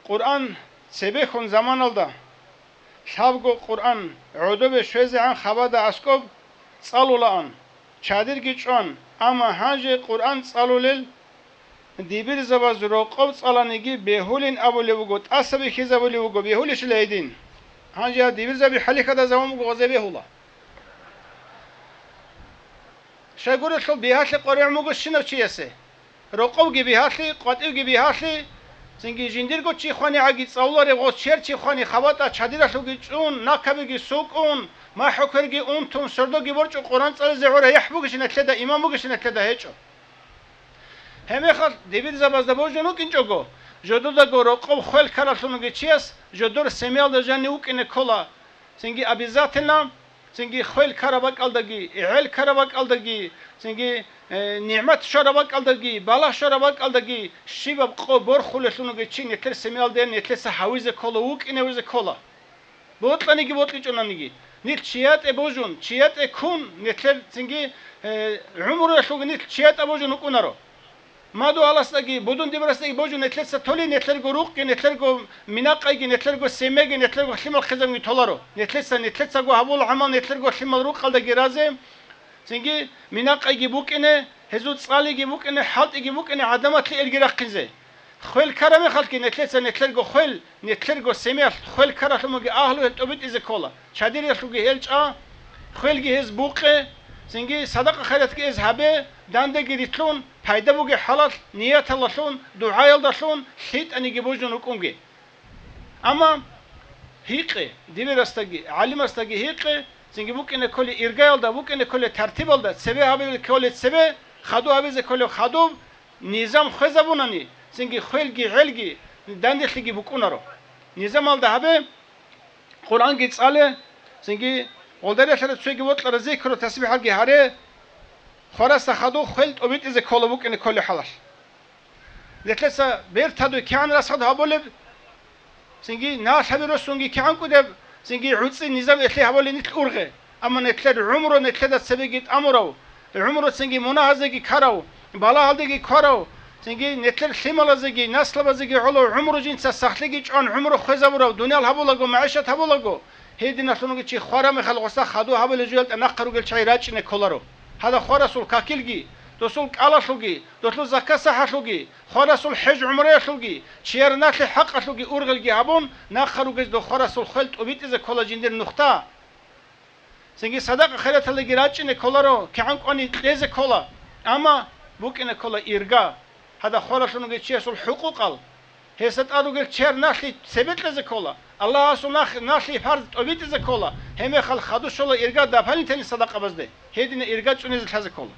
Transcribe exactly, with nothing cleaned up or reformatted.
Къуръан цебехун заманалда лъабго Къуръан гӀодобе щвезегӀан хабада аскӀоб цӀалулаан, чадирги чӀван, амма гьанже Къуръан цӀалулел дибирзабаз рокъов цӀаланиги бегьулин абулев вуго, тӀаса бихьизабулев вуго, бегьулищила гьедин? Гьанже гьаб дибирзаби хӀалихьада заман буго, гъозе бегьула. Щайгурелъул бигьалъи къваригӀун буго щинав чиясе. Рокъовги бигьалъи, къватӀивги бигьалъи, цинги жиндирго чи хванигӀаги цӀалуларев гъос чер чи хвани хабатӀа чадиралъуги чӀун, накабиги сукӀун, махӀу кверги унтун, сордоги борчӀун Къуран цӀализе гӀура яхӀ бугищин гьелъеда, иман бугищин гьелъеда гьечӀо. Гьебмехалъ дибирзабазда божун вукӀинчӀого, жододаго рокъов хвел ккаралъунги чияс жодор семиялда жанив вукӀине ккола, цинги обязательно, цинги хвел ккараб бакӀалдаги, гӀел ккараб бакӀалдаги, цинги, э, нигӀмат щвараб бакӀалдаги, балагь щвараб бакӀалдаги, щибаб къо борхулелъунги чи нилъер семиялде нилъеца гьавизе ккола, вукӀине вузе ккола. Бокьаниги бокьичӀонаниги, нилъ чиятӀе божун, чиятӀе ккун, нилъер цинги, э, гӀумруялъулги нилъ чиятӀа божун вукӀунаро. Мадугьаласдаги, будун-дибирасдаги божун нилъеца толи, нилъерго рукъги, нилъерго минакъайги, нилъерго семеги, нилъерго лъимал хъизамги толаро. Нилъеца, нилъецаго гьабула гӀамал нилъерго лъимал рукъалдаги разе, цинги минакъайги букӀине, гьезул цӀалиги букӀине, хӀалтӀиги букӀине гӀадаматлъи элги рахъинзе. Хвел ккараб мехалъги нилъеца нилъерго хвел, нилъерго семиялъ хвел ккаралъумаги агьлу гьел тӀобитӀизе ккола, чадиралъуги гьел чӀа, хвелги гьез букъе, цинги садакъа-хайратги гьез гьабе, дандаги рилълъун, пайда бугеб хӀалалъ, нияталдалъун, дугӀаялдалъун, лъитӀаниги божун рукӀунги. Амма гьикъе, дибирасдаги, гӀалимасдаги гьикъе, цинги букӀине кколей иргаялда, букӀине кколей тартибалда, цебе гьабизе кколей цебе, хадуб гьабизе кколеб хадуб, низам хвезабунани, цинги хвелги гӀелги, данделъиги букӀунаро. Низамалда гьабе, Къуръанги цӀале, цинги гъолдарелъара цоги вокьара зикру тасбихӀалги гьаре, хварасда хадуб хвел тӀобитӀизе ккола букӀине кколей хӀалалъ. Нилъеца бертадуй кигӀан расхӀат гьабулеб, цинги налъаби росунги кигӀан кӀудеб, цинги гӀуцӀи низам эхле гьабулеб нилъ ургъе. Амма нилъер гӀумру нилъеда цебеги тӀамурав, гӀумруцинги мунагьазеги ккарав, балагьалдеги ккарав, цинги нилъер лъималазеги наслабазеги гӀоло гӀумру жинца сахлъиги чӀван гӀумру хвезабурав, дуниял гьабулаго, магӀишат гьабулаго, гьединалъунги чи хвараб мехалъ гъоса хадуб гьабулеб жоялда нахъа ругел чагӀи рачӀине кколаро. Гьадаб хварасул какилги, досул кӀалалъулги, досул закат-сахӀалъулги, хварасул хӀеж-гӀумраялъулги, чияр налъи хӀакъалъулги ургъелги гьабун, нахъа ругез дов хварасул хвел тӀубитӀизе ккола жиндир нухда. Цинги садакъа-хайраталдеги рачӀине кколаро, кигӀан кӀвани кьезе ккола, амма букӀине ккола ирга. Гьадаб хваралъун ругел чиясул хӀукъукъал, гьесда тӀад ругел чияр налъи цебе кьезе ккола, Аллагьасул нах-, налъи фарз тӀобитӀизе ккола, гьеб мехалъ хадуб щола ирга дополнительный садакъабазде, гьедина ирга цӀунизе лъазе ккола.